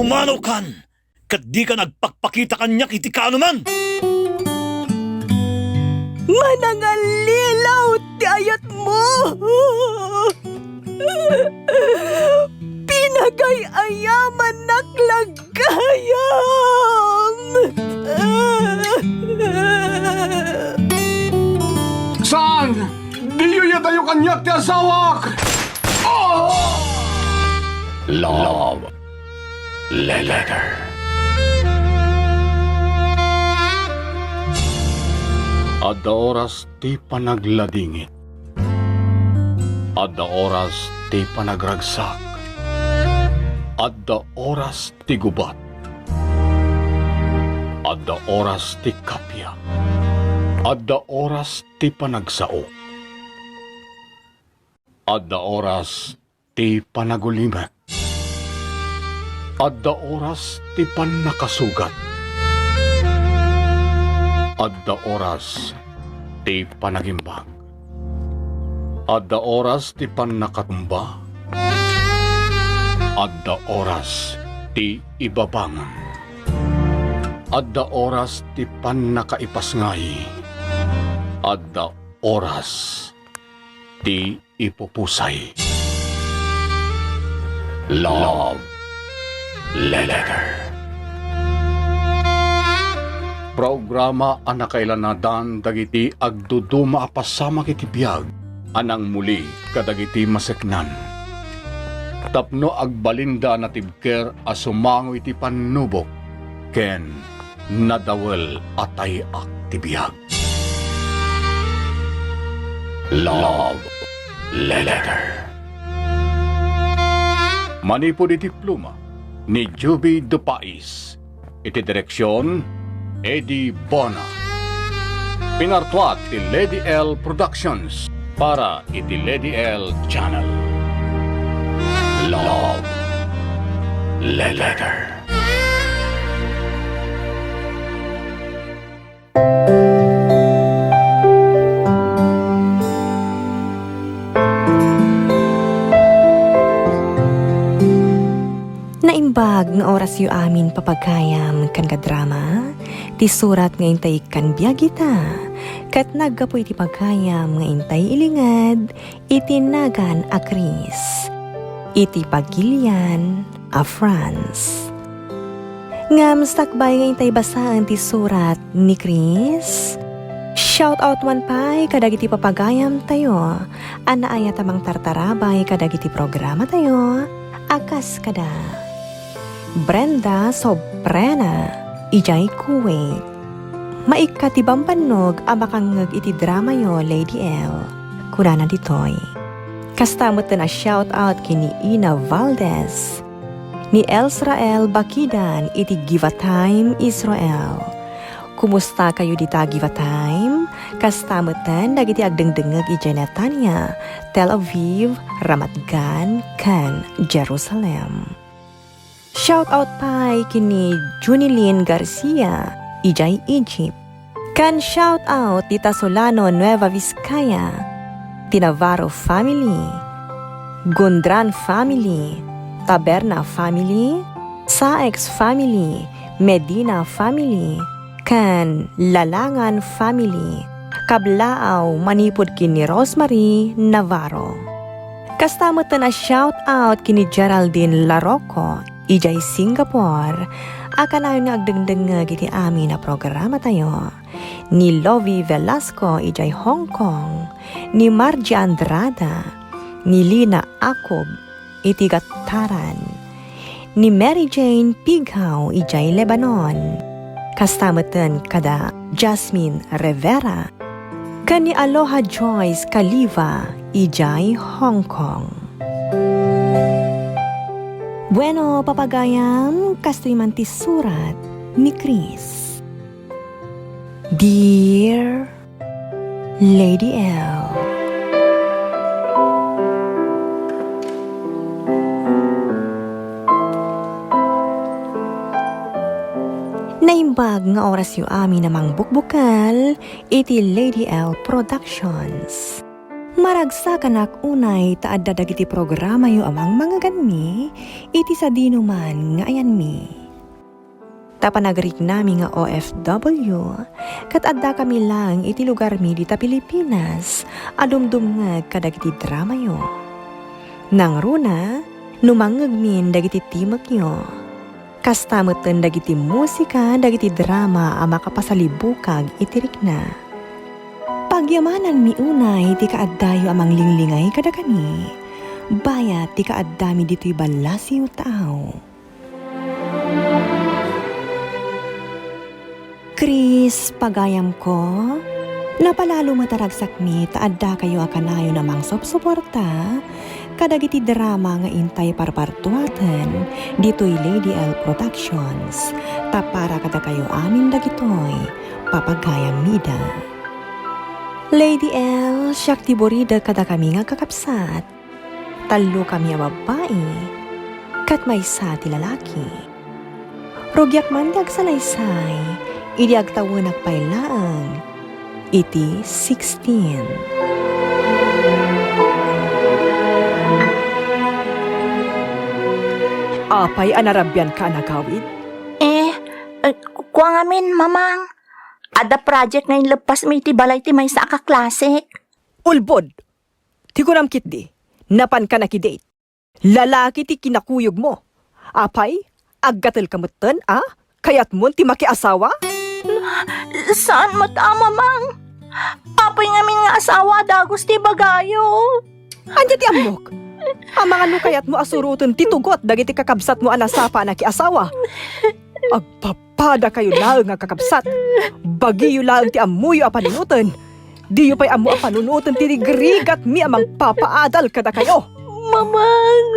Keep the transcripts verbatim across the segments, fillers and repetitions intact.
Pumanaw kan, ket dika agpakpakita kaniak iti kaanoman. Manangallilaw ti ayatmo. Pinagay-ayamannak la gayam. Saan! Diyo iyadayo kaniak ti asawak! Ah! Love Letter. Adda oras ti panagladingit. Adda oras ti panagragsak. Adda oras ti gubat. Adda oras ti kappia. Adda oras ti panagsao. Adda oras ti panagulimek. Adda oras ti pannakasugat. Adda oras ti panagimbag. Adda oras ti pannakatumba. Adda oras ti ibabangon. Adda oras ti pannakaipasngay. Adda oras ti ipupusay. Love Letter. Programa a nakailanadan dagiti agduduma a pasamak iti biag a nangmuli kadagiti maseknan. Tapno agbalinda a natibker a sumango iti pannubok ken nadawel a tay-ak ti biag. Love Letter. Manipud iti pluma ni Juby Dupais, iti direksion, Eddie Bona. Pinartuat ti Lady L Productions para iti Lady L Channel. Love Letter. Naimbag nga orasyo amin, papagayam ken kadrama, ti surat nga intay ikkan biag ita, ket naggapu iti pagayam nga intay ilinged iti nagan a Chris, iti Pagilian a France. Ngem sakbay nga intay basaen ti surat ni Chris, shout out man pay kadagiti papagayamtayo a naayat a mangtartarabay kadagiti programatayo a kas kada Brenda Sobrena, idiay Kuwait. Maikkat ti bambannog a makangngeg iti dramayo, Lady L. Kunana ditoy. Kasta metten a shout out ken ni Ina Valdez, ni Elsrael Bakidan iti Givatayim, Israel. Kumustakayo dita Givatayim? Kasta metten dagiti agdengdengngeg idiay Netanya, Tel Aviv, Ramat Gan, ken Jerusalem. Shout out pay ken ni Junilin Garcia idiay Egypt. Ken shout out dita Solano, Nueva Vizcaya, ti Navarro family, Gondran family, Taberna family, Saex family, Medina family, ken Lalangan family, kablaaw manipud ken ni Rosemary Navarro. Kasta metten a shout out ken ni Geraldine Larocco idiay Singapore a kanayon nga agdengdengngeg iti amin a programatayo, ni Lovie Velasco idiay Hong Kong, ni Margie Andrada, ni Lina Acob, iti Gattaran, ni Mary Jane Pighaw idiay Lebanon, kasta metten kada Jasmine Rivera, ken ni Aloha Joyce Caliva idiay Hong Kong. Bueno, papagayam, kastoy man ti surat ni Chris. Dear Lady L. Naimbag nga orasyo amin a mangbukbukel iti Lady L Productions. Maragsakanak unay ta adda dagiti programayo a mangmangeganmi iti sadinoman nga ayanmi. Ta panagriknami nga O F W, ket addakami laeng iti lugarmi dita Pilipinas a dumdumngeg kadagiti dramayo. Nangruna, no mangngegmin dagiti timekyo. Kasta metten dagiti musika, dagiti drama a makapasalibukag iti rikna. Pagyamananmi unay ti kaaddayo a manglinglingay kadakami, bayat ti kaaddami ditoy ballasiw taaw. Chris, pagayamko, napalalo met a ragsakmi ta addakayo a kanayon a mangsupsuporta kadagiti drama nga intay parpartuaten ditoy Lady L Productions, ta para kadakayo amin dagitoy, papagayammi ida. Lady L, siak ti buridek kadakami nga agkakabsat. Tallokami a babbai, ket maysa ti lalaki. Rugiak man ti agsalaysay, idi agtawenak pay laeng iti sixteen. Apay a narabianka a nagawid? Eh, eh, ku-, kua ngamin, Mamang. Adda project nga inleppasmi iti balay ti maysa a kaklasek. Ulbod! Ti kunam ketdi, napanka nakidate. Lalaki ti kinakuyogmo. Apay, aggatelka metten, a? Kayatmon ti makiasawa? Saan met a, Mamang. Apay ngamin nga asawa a dagus ti ibagayo. Ania ti ammok? Amangan no kayatmo a suroten ti tugot dagiti kakabsatmo a nasapa a nakiasawa. Agpap- Padakayo laeng a kakabsat. Bagiyo laeng ti ammoyo a panunoten. Diyo pay ammo a panunoten ti rigrigatmi a mangpapaadal kadakayo. Mamang!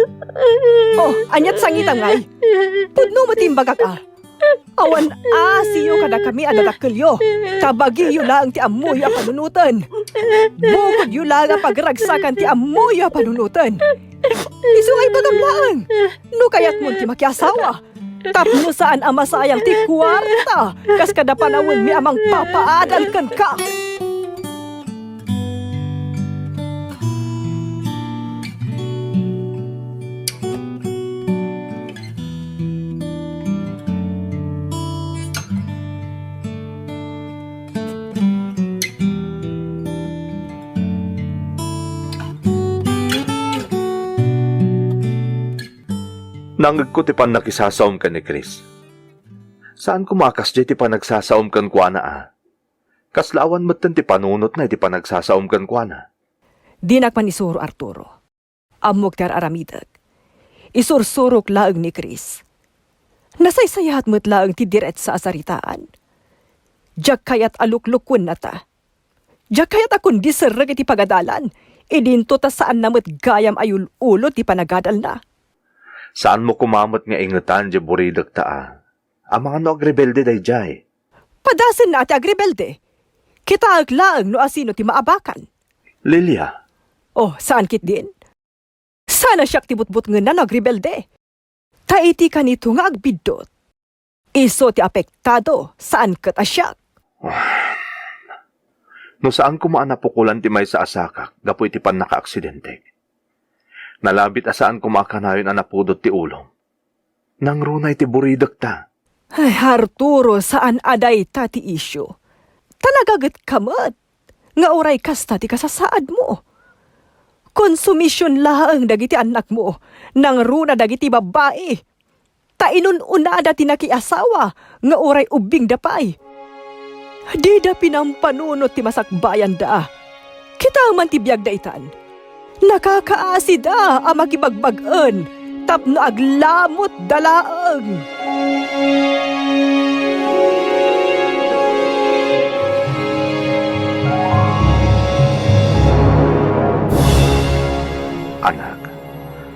Oh, aniat sangitam ngay? Pudno met ti imbagak a. Awan asiyo kadakami a dadakkelyo, ta bagiyo laeng ti ammoyo a panunoten. Bukodyo laeng a pagragsakan ti ammoyo a panunoten. Isu nga ibagam laeng, no kayatmon ti makiasawa. Tapno saan a masayang ti kuarta, kas kada panawenmi a mangpapaadal kenka. Nangngegko ti pannakisasaom ken ni Chris. Saan koma a kasdiay ti panagsasaom kenkuana a. Kasla awan metten ti panunotna iti panagsasaom kenkuana. Dinak man isuro, Arturo. Ammok ti ar-aramidek. Isursurok laeng ni Chris. Nasaysayaat met laeng ti diretsa a saritaan. Diak kayat a luklukuen nata. Diak kayat a kundi serrek iti pagadalan, idinto ta saanna met gayam a yul-ulo ti panagadalna. Saanmo koma met nga ingetan diay buridekta a. Amangan no agrebelde daydiay. Padasenna a ti agrebelde. Kitaek laeng no asino ti maabakan. Lilia. Oh, saan ketdin? Saan a siak ti butbutngenna no agrebelde. Ta iti kanito nga agbiddut, isu ti apektado, saan ket a siak. No saan koma a napukolan ti maysa a sakak gapu iti pannakaaksidente. Nalabit a saan koma a kanayon a napudot ti ulom. Nangruna iti buridekta. Ay, Arturo, saan a dayta ti isyu. Ta nagagetka met nga uray kasta ti kasasaadmo. Konsumision laeng dagiti annakmo, nangruna dagiti babbai. Ta inun-unada ti nakiasawa nga uray ubbingda pay. Dida pinampanunot ti masakbayanda. Kitaem man ti biagda itan. Nakakaasida a makibagbag-en tapno aglamutda laeng. Anak,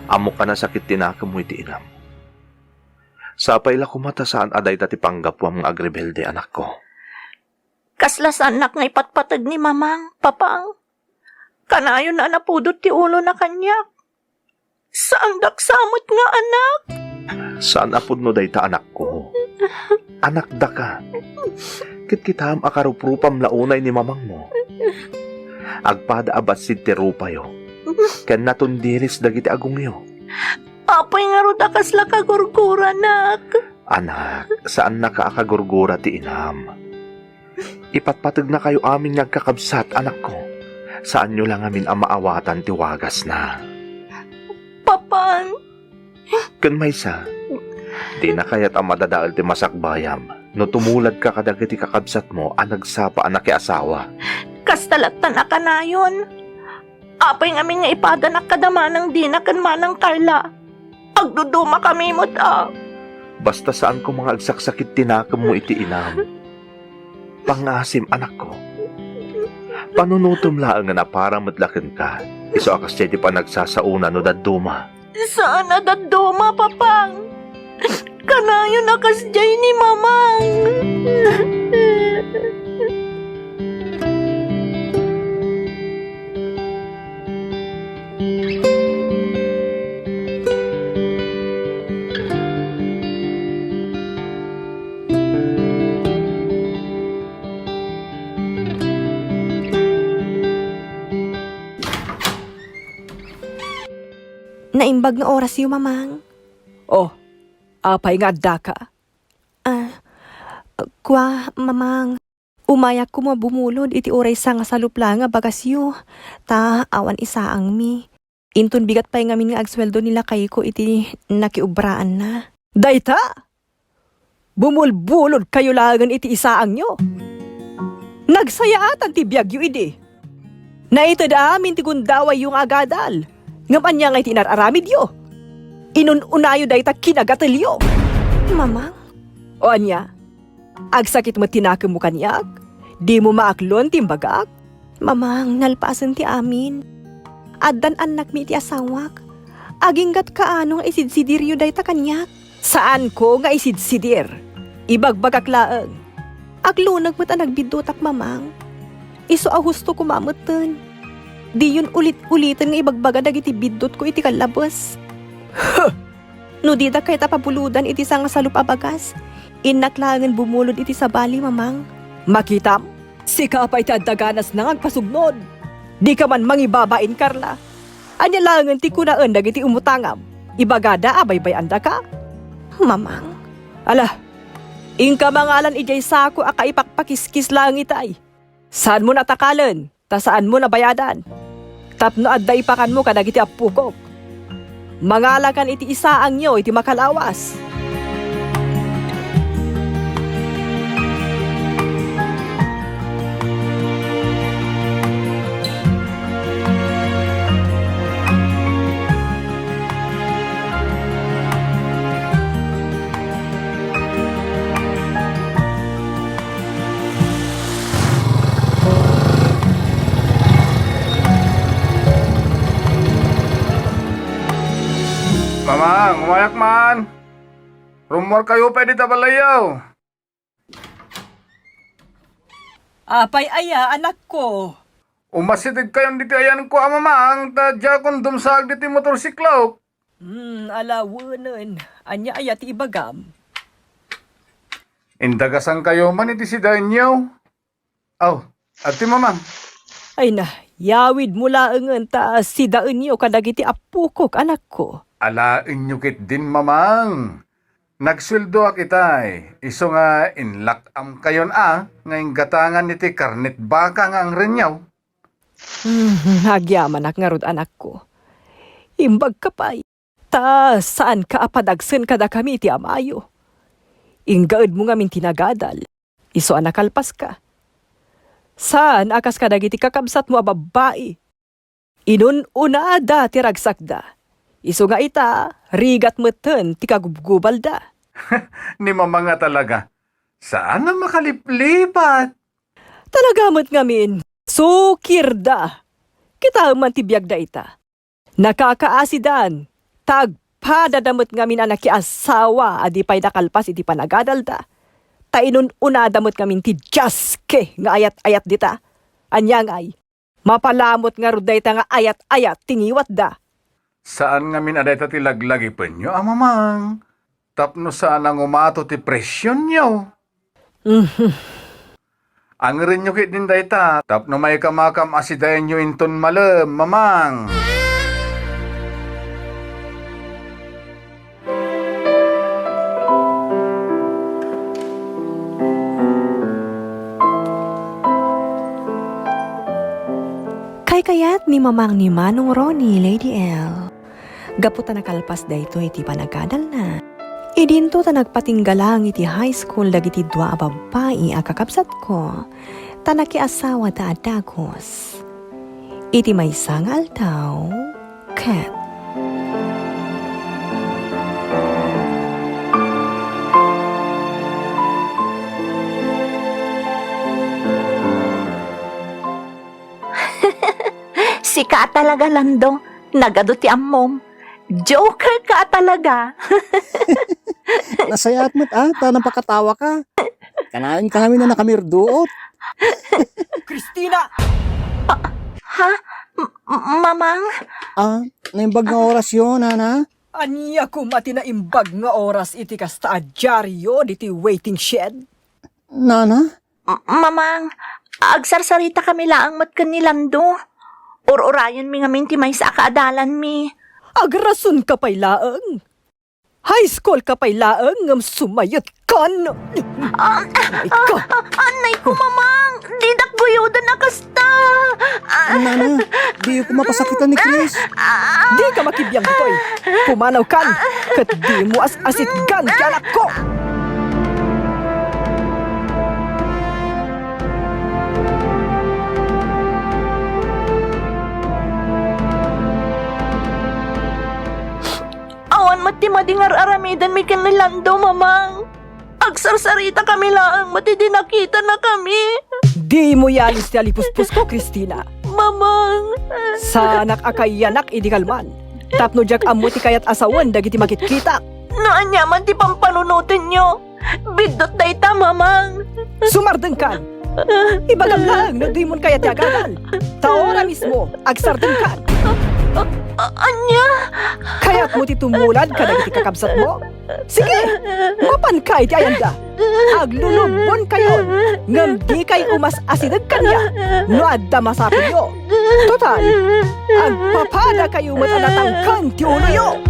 ammok a nasakit ti nakemmo iti inam. Sapay la koma ta saan a dayta ti panggapuam nga agrebelde, anakko. Kasla saannak nga ipatpateg ni Mamang, Papang. Kanayon a napudot ti ulona kaniak. Saandak sa met nga anak. Saan a pudno dayta, anakko. Anakdaka. Ket kitaem a karuprupam la unay ni mamangmo. Agpada a bassit ti rupayo, ken natundiris dagiti agongyo. Apay ngarud a kasla kagurguranak? Anak, saannaka a kagurgura ti inam. Ipatpategnakayo amin nga agkakabsat, anakko. Saanyo la ngamin a maawatan ti wagasna. Papang, Ken maysa, dina kayat a madadael ti masakbayam no tumuladka kadagiti kakabsatmo a nagsapa a nakiasawa. Kasta latta a kanayon. Apay ngamin nga ipadanak kada Manang Dina ken Manang Carla? Agdudumakami met a. Basta saan koma nga agsaksakit ti nakemmo iti inam. Pangngaasim, anakko. Panunotem laengen a para met la kenka, isu a kasdiay ti panagsasaona no dadduma. Saan a dadduma, Papang. Kanayon a kasdiay ni Mamang. Naimbag nga orasyo, Mamang. Oh, apay nga addaka? Ah, kua, Mamang. Umayak koma bumulod iti uray sangasalup laeng a bagasyo, ta awan isaangmi. Inton bigat pay ngamin nga agsueldo ni lakayko iti nakiubraanna. Dayta? Bumulbulodkayo laengen iti isaangyo. Nagsayaatan ti biagyo idi. Naited amin ti gundawayyo nga agadal. Ngem ania ngay ti inar-aramidyo? Inun-unayo dayta kinagatelyo. Mamang. O ania? Agsakit met ti nakemmo kaniak? Dimo maaklon ti imbagak? Mamang, nalpasen ti amin. Addan annakmi iti asawak. Agingga't kaano nga isidsidiryo dayta kaniak? Saanko nga isidsidir. Ibagbagak laeng. Agluneg met a nagbiddutak, Mamang. Isu a husto koma metten. Diyon ulit-uliten nga ibagbaga dagiti biddutko iti kallabes. Huh! No dida kayat a pabulodan iti sangasalup a bagas, innak laengen bumulod iti sabali, Mamang. Makitam? Sika pay ti adda ganasna nga agpasugnod. Dika man mangibabain, Carla. Ania laengen ti kunaen dagiti umutangam? Ibagada a baybay-andaka? Mamang. Ala, inka mangalan idiay sako a kaipakpakiskis laeng itay. Saanmon a takalen, ta saanmon a bayadan. Tapno adda ipakanmo kadagiti appokok. Mangalakan iti isaangyo iti makalawas. Mamang, umayak man. Rummuarkayo pay dita balayyo. Apay aya, anakko? Umasidegkayon ditoy ayanko a Mamang, ta diakon dumsaag ditoy motorsiklok. Hmm, alawenen. Ania aya ti ibagam? Indagasankayo man iti sidaenyo. Aw, adtoy, Mamang. Ay na, yawidmo laengen ta sidaenyo kadagiti appokok, anakko. Alaenyo ketdin, Mamang. Nagsueldoak itay, isu nga inlak-amkayon a nga inggatangan iti karnet baka nga angrenyo. Hmm, agyamanak ngarud, anakko. Imbagka pay. Ta saanka a padagsen kadakami iti amayo. Inggaedmo ngamin ti nagadal. Isu a nakalpaska. Saan a kas kadagiti kakabsatmo a babbai. Inun-unada ti ragsakda. Isu nga ita, rigat metten ti kagubgubalda. Ni Mamang a talaga. Saan a makaliplipat. Talaga met ngamin, sukirda. Kitaem man ti biagda ita. Nakakaasidan, ta agpadada met ngamin a nakiasawa a di pay nakalpas iti panagadalda. Ta inun-unada met ngamin ti diaske nga ayat-ayat dita. Ania ngay, mapalamut ngarud dayta nga ayat-ayat ti ngiwatda. Saan ngamin a dayta ti laglagipenyo a Mamang, tapno saan a ngumato ti presionyo. Mhm. Angerenyo ketdin dayta tapno maikamakam a sidaenyo inton malem, Mamang. Kaykayat ni Mamang ni Manong Ronnie, Lady L. Gapu ta nakalpas daytoy ti panagadalna, idinto ta nagpatingga laeng iti high school dagiti dua a babbai a kakabsatko, ta nakiasawada a dagus. Iti maysa nga aldaw, ket Sika talaga, Lando. Nagadu ti ammom. Joker ka talaga. Nasayaat met, ah, ta napakatawa ka. Kanayon ka ngamin a nakamirduot. Christina! Ha? M-, Mamang? Ah, naimbag nga orasyo, nana? Ania koma ti naimbag nga oras iti kasta a diario diti waiting shed? Nana? M-, Mamang, agsarsaritami laeng met ken ni Lando. Ur-urayenmi ngamin ti maysa a kaadalanmi. Agrasonka pay laeng. High school ka pay laeng ngem sumayetkan. Ah, ah, ah, ah, anay ko, Mamang. Didak guyodan a kasta. Ah, Nana, diyo ko mapasakitan ni Chris. Ah, Dika makibiang ditoy. Pumanawkan, ket dimo as-asitgan ti anakko. Awan met ti madi nga ar-aramidenmi ken ni Lando, Mamang. Agsarsaritakami laeng met idi nakitanakami. Dimo yalis ti alipuspusko, Christina. Mamang. Saanak a kayanak idi kalman, tapno diak ammo ti kayat a sawen dagiti makitkitak. No ania man ti pampanunotenyo, biddut dayta, Mamang. Sumardengkan. Ibagam laeng no dimon kayat ti agagal. Ta ora mismo, agsardengkan. A-, a-, ania? Kayatmo ti tumulad kadagiti kakabsatmo? Sige, mapanka iti ayanda. Aglulubonkayon, ngem dikay umas-asideg kaniak no adda masapulyo. Total, agpapadakayo met a natangken ti uloyo.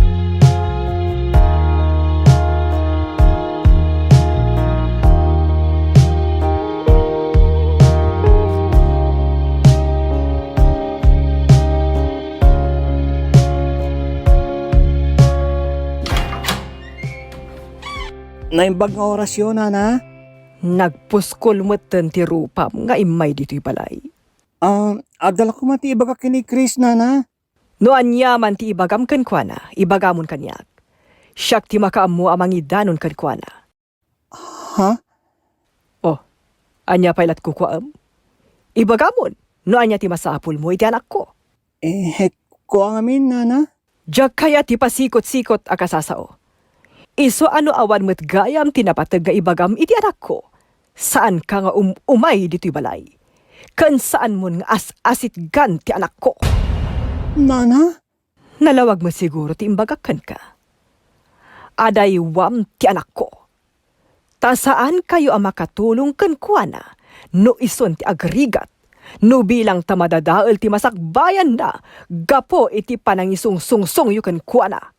Naimbag nga orasyo, nana? Nagpuskol metten ti rupam nga immay ditoy balay. Ah, adda la koma ti ibagak ken ni Chris, nana? No ania man ti ibagam kenkuana, ibagamon kaniak. Siak ti makaammo a mangidanon kenkuana. Ha? Oh, ania pay lat kukuaem? Ibagamon no ania ti masapulmo iti anakko. Eh, kua ngamin, nana? Diak kayat ti pasikot-sikot a kasasao. Isu a no awan met gayam ti napateg nga ibagam iti anakko, saanka nga um-, umay ditoy balay. Ken saanmon nga as-asitgan ti anakko. Nana? Nalawag met siguro ti imbagak kenka. Adaywam ti anakko. Ta saankayo a makatulong kenkuana no isun ti agrigat, no bilang ta madadael ti masakbayanna gapu iti panangisungsungsongyo kenkuana.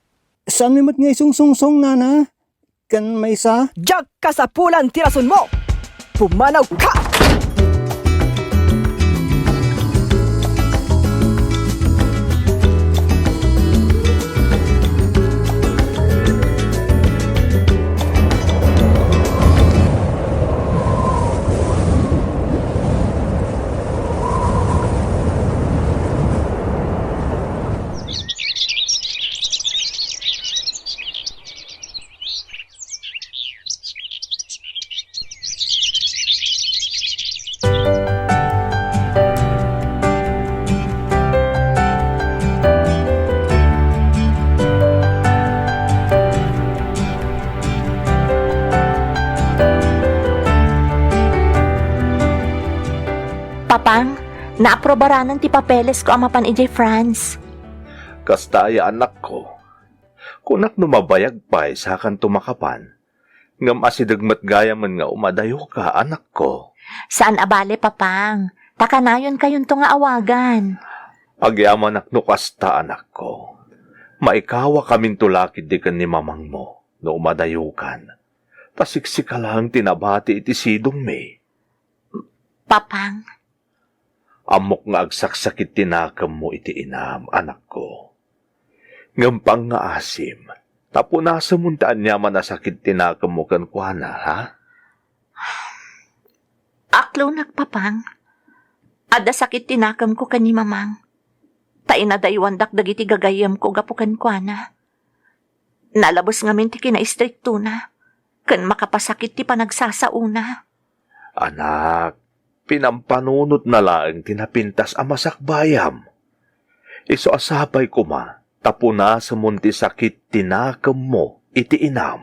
Saanmi met nga isungsungsong, nana? Ken maysa? Diak kasapulan ti rasonmo! Pumanawka! Papang, naaprobaranan ti papelesko a mapan idiay France. Kasta aya, anakko? Kunak no mabayag pay, sakanto makapan. Ngem asideg met gayamen nga umadayoka, anakko. Saan a bale, Papang. Ta kanayonkayonto nga awagan. Agyamanak no kasta, anakko. Maikawakaminto la ketdi ken ni mamangmo no umadayokan. Ta siksika laeng ti nabati iti sidongmi. Papang. Ammok nga agsaksakit ti nakemmo iti inam, anakko. Ngem pangngaasim, ta punasemon ti aniaman a sakit ti nakemmo kenkuana, ha? Aklonak, Papang. Adda sakit ti nakemko ken ni Mamang. Ta inadaywandak dagiti gagayyemko gapu kenkuana. Nalabes ngamin ti kinaistriktona, ken makapasakit ti panagsasaona. Anak, pinampanunotna laeng ti napintas a masakbayam. Isu a sapay koma, ta punasemon ti sakit ti nakemmo iti inam.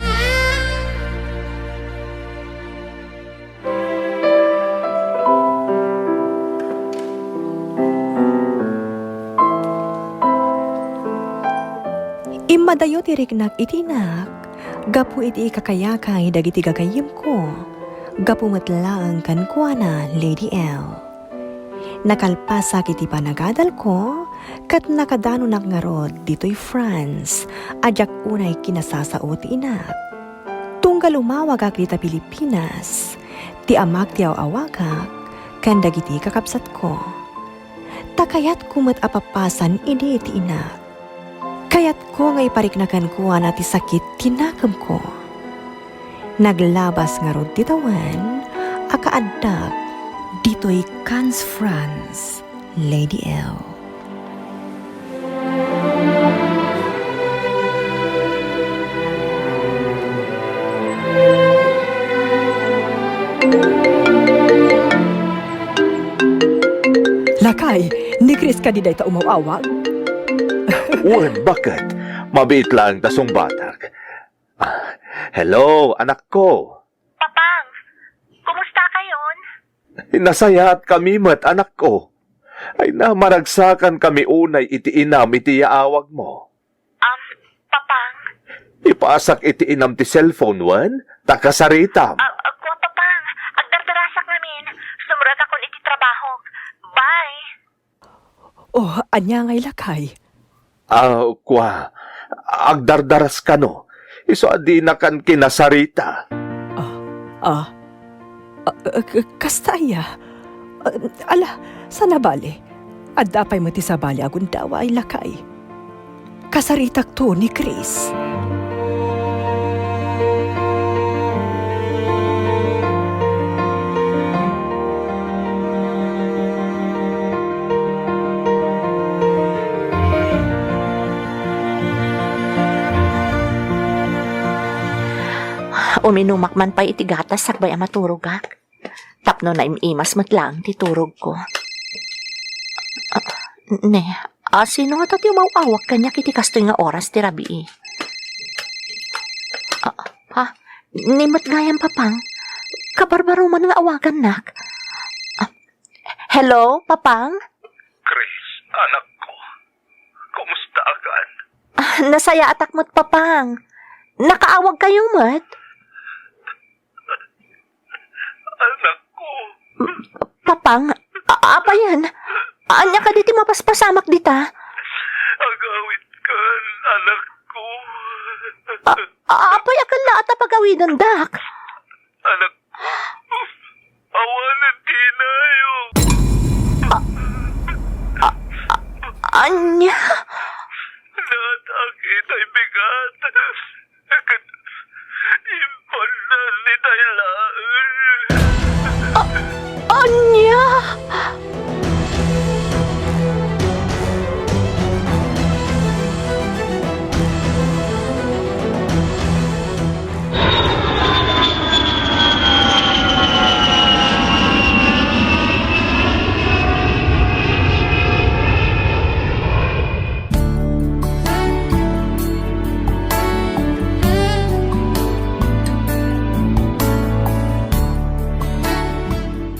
Immadayo ti riknak iti inak, gapu iti ikakayakay dagiti gagayyemko, gapu met laeng kenkuana, Lady L. Nakalpasak iti panagadalko, ket nakadanonak ngarud ditoy France, a diak unay kinasasao ti inak. Tunggal umawagak dita Pilipinas, ti amak ti aw-awagak ken dagiti kakabsatko. Ta kayatko met a papasan idi ti inak. Kayatko nga iparikna kenkuana ti sakit ti nakemko. Naglabas ngarud ti tawen a kaaddak ditoy Cannes, France, Lady L. Lakay, ni Chris kadi dayta umaw-awag? Wen, baket. Mabiit laeng ta sungbatak. Ah, hello, anakko. Papang, kumusta kayon? Nasayaatkami met, anakko. Ay na, maragsakkami unay iti inam iti yaawagmo. Um, Papang? Ipasak iti inam ti cellphone wen, ta kasaritam. Ah, ah, kua, Papang. Agdardarasak ngamin. Sumrekakon iti trabahok. Bye. Oh, ania ngay, lakay? Ah, kua, agdardaras kano. Isu a dinakan kinasarita. Ah, ah, ah, k-, kasta aya? Ah, ala, saan a bale? Adda pay met ti sabali a gundaway, lakay. Kasaritakto ni Chris. Uminumak man pay iti gatas sakbay a maturogak. Tapno naim-imas met laeng ti turogko. Ah, ne, a, sino ngata ti umaw-awag kaniak iti kastoy nga oras ti rabii? Ah, ha? Ni met gayam, Papang? Kabarbaruman nga awagannak. Ah, hello, Papang? Chris, anakko. Kumusta a kan? Ah, nasayaatak met, Papang. Nakaawagkayo met? Anakko. Papang, a-, apayen? Ania kadi ti mapaspasamak dita? Agawidkan, anakko. A-, a-, apay a kalla a ta pagawidendak? Anakko, awanen ti inayo. A-, a-, a-, ania? Naataki tay bigat. Ket impannan ni tay laeng. A-, ania?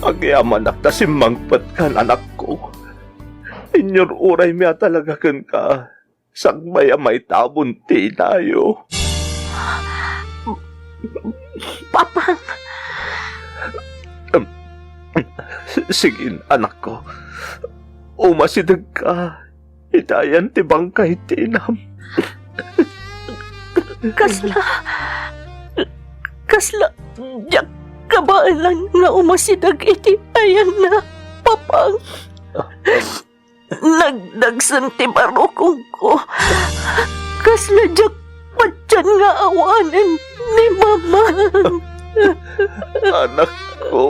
Agyamanak ta simmangpetkan, anakko. Inyur-uraymi a talaga kenka. Sakbay a maitabon ti inayo. Papang! Em, Sige, anakko. Umasidegka iti ayan ti bangkay ti inam. Kasla, kasla, diak kabaelan nga umasideg iti ayanna, Papang. Nagdagsem ti barukongko. Kasla diak patien nga awanen ni Mamang. Anakko.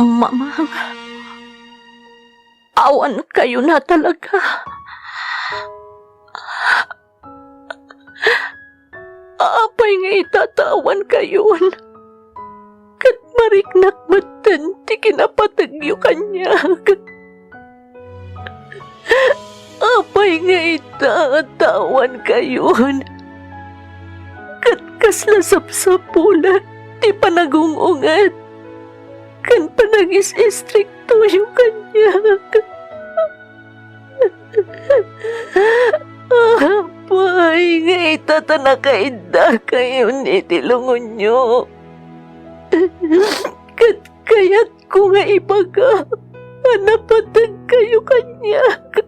Mamang. Awan kayo na talaga. Apay nga ita ta awan kayon? Ket mariknak metten ti kinapategyo kaniak. Apay nga ita ta awan kayon? Ket kasla sapsapulan ti panagung-unget ken panangis-istriktoyo kaniak. Apay nga ita ta nakaiddakayon iti lungonyo? Ket kayatko nga ibaga a napategkayo kaniak.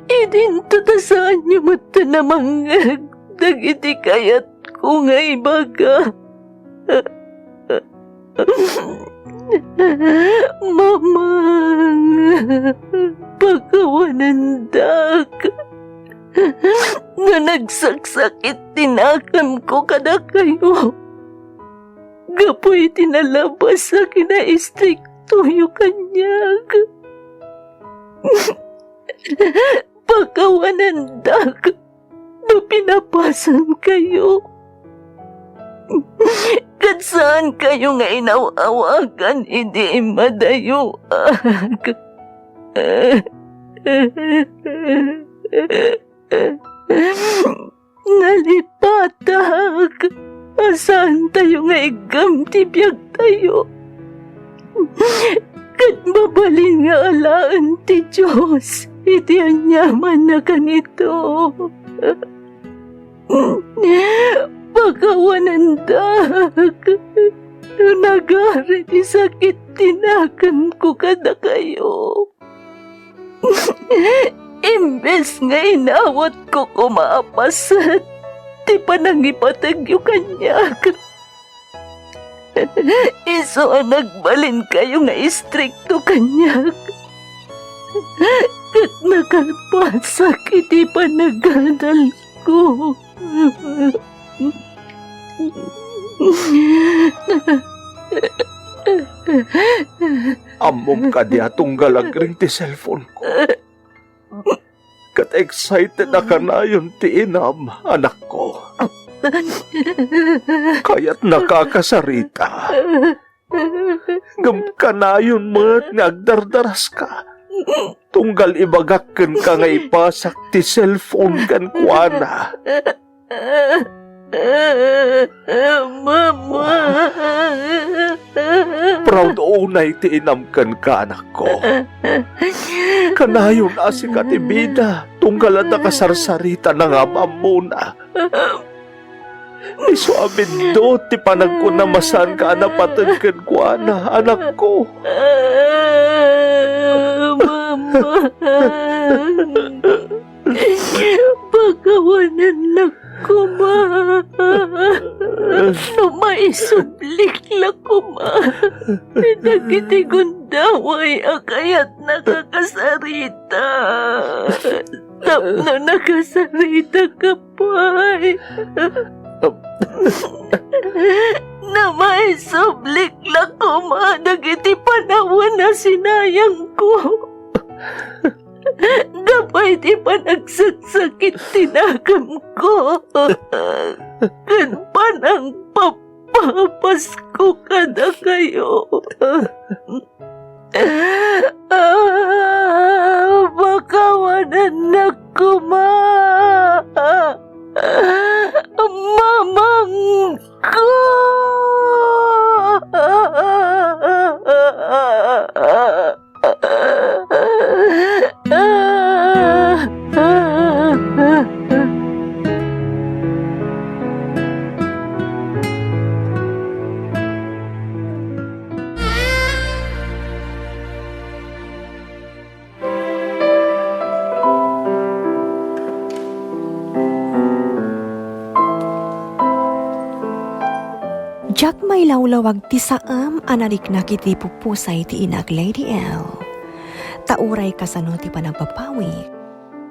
Idinto ta saanyo met a namangngeg dagiti kayatko nga ibaga. Mamang, pakawanendak nga nagsaksakit ti nakemko kadakayo gapu iti nalabas a kinaistriktoyo kaniak. Pakawanendak no pinapasenkayo. Ket saankayo nga inaw-awagan idi madayoak. Nalipatak a saantayo nga iggem ti biagtayo. Ket mabalin nga alaen ti Dios iti aniaman a kanito. Pakawanendak no nagari ti sakit ti nakemko kadakayo. Imbes nga inawatko koma a paset ti panangipategyo kaniak, isu a nagbalinkayo nga istrikto kaniak, ket nakalpasak iti panagadalko. Ammom kadi a tunggal agring ti cellphone-ko. Ket excited a kanayon ti inam, anakko. Kayatnaka a kasarita. Ngem kanayon met nga agdardaraska. Tunggal ibagak kenka nga ipasak ti cellphone kenkuana. Mama. Proud unay ti inam kenka, anakko. Kanayon a sika ti bida, tunggal adda kasarsarita nga am-ammona. Isu a biddut ti panagkuna a saanka a napateg kenkuana, anakko. Mama. Pakawanennak koma. No maisublik la koma dagiti gundaway a kayatnak a kasarita. Tapno nakasarita ka pay. No maisublik la koma dagiti panawen a sinayangko. Gapu iti panagsaksakit ti nakemko ken panangpappapasko kadakayo. Ah, pakawanennak koma, mamangko. Diak mailawlawag ti saem a nariknak iti pupusay ti inak, Lady L. Ta uray kasano ti panagpapawik,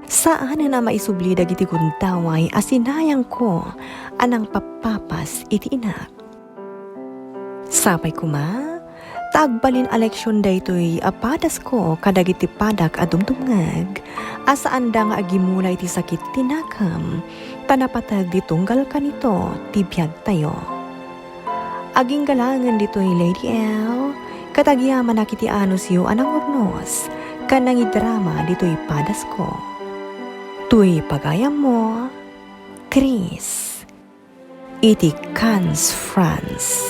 saanen a maisubli dagiti gundaway a sinayangko a nangpappapas iti inak. Sapay koma, ta agbalin a leksion daytoy a padasko kadagiti padak a dumdumngeg a saanda nga agimula iti sakit ti nakem, ta napateg ti tunggal kanito ti biagtayo. Aginggalangen ditoy, Lady L, ket agyamanak iti anusyo a nangurnos ken nangidrama ditoy padasko. Toy pagayammo, Chris. Iti Cannes, France.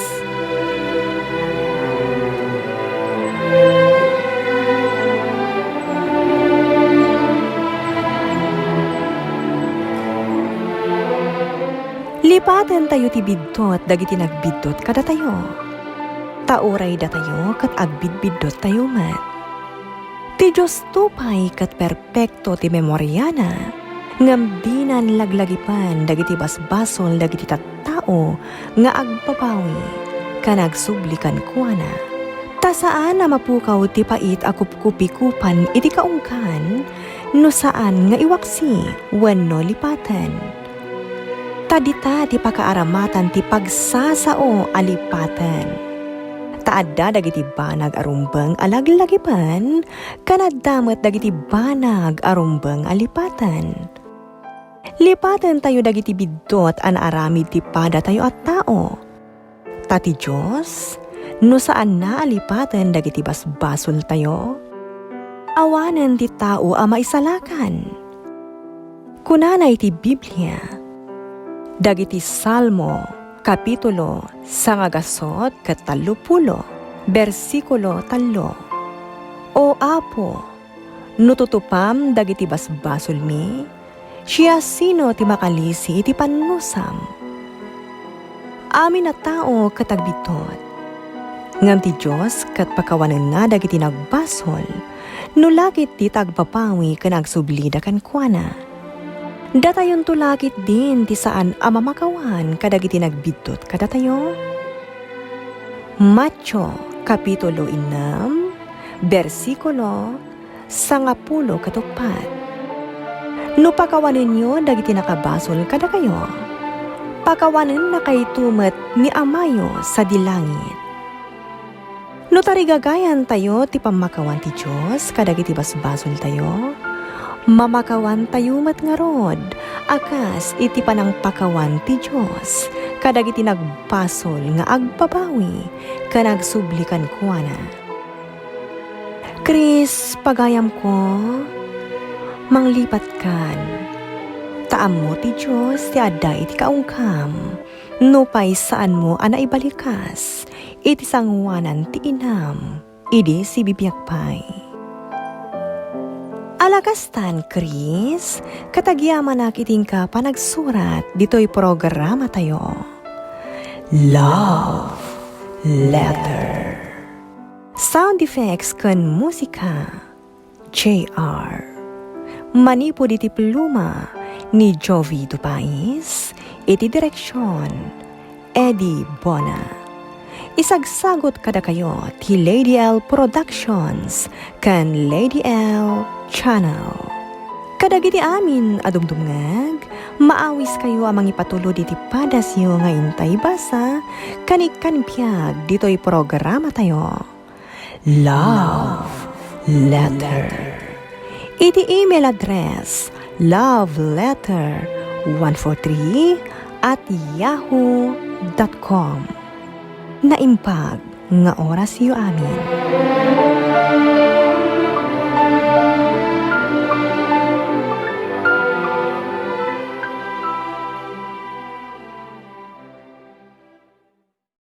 Lipatentayo ti biddut dagiti nagbiddut kadatayo, ta uray datayo ket agbidbidduttayo met. Ti Diosto pay ket perpekto ti memoriana, ngem dinan laglagipen dagiti basbasol dagiti tattao nga agbabawi ken agsubli kenkuana. Ta saan a mapukaw ti pait a kupkupikupan iti kaunggan no saan nga iwaksi wenno lipaten. Ta dita ti pakaaramatan ti pagsasao a lipaten. Ta adda dagiti banag a rumbeng a laglagipen, ken adda met dagiti banag a rumbeng a lipaten. Lipatentayo dagiti biddut a naaramid ti padatayo a tao. Ta ti Dios, no saanna a lipaten dagiti basbasoltayo, awanen ti tao a maisalakan. Kunana iti Biblia, dagiti Salmo, kapitulo sangagasut ket tallopulo, bersikulo tallo, "O Apo, no tutupam dagiti basbasolmi, siasino ti makalisi iti pannusam?" Amin a tao ket agbiddut. Ngem ti Dios ket pakawanenna dagiti nagbasol, no la ketdi ta agbabawi ken agsublida kenkuana. Datayonto la ketdin ti saan a mamakawan kadagiti nagbiddut kadatayo. Mateo, kapitulo ennem, bersikulo sangapulo ket uppat. No pakawanenyo dagiti nakabasol kadakayo, pakawanennakayto met ni Amayo sadi langit. No tarigagayantayo ti pammakawan ti Dios kadagiti basbasoltayo, mamakawantayo met ngarud a kas iti panangpakawan ti Dios kadagiti nagbasol nga agbabawi ken agsubli kenkuana. Chris, pagayamko, manglipatkan, ta ammo ti Dios ti adda iti kaungkam, nupay saanmo a naibalikas iti sangoanan ti inam idi sibibiag pay. Ala kastan, Chris, ket agyamanak iti inka panagsurat ditoy programatayo. Love Letter. Sound effects ken musika, J R. Manipud iti pluma ni Jovi Dupais, iti direksion, Eddie Bona. Isagsagut kadakayo ti Lady L Productions ken Lady L Channel. Kadagiti amin a dumdumngeg, maawiskayo a mangipatulod iti padasyo nga intay basa ken ikkan biag ditoy programatayo. Love Letter. Iti email address, love letter one four three at yahoo dot com. Naimbag nga orasyo amin.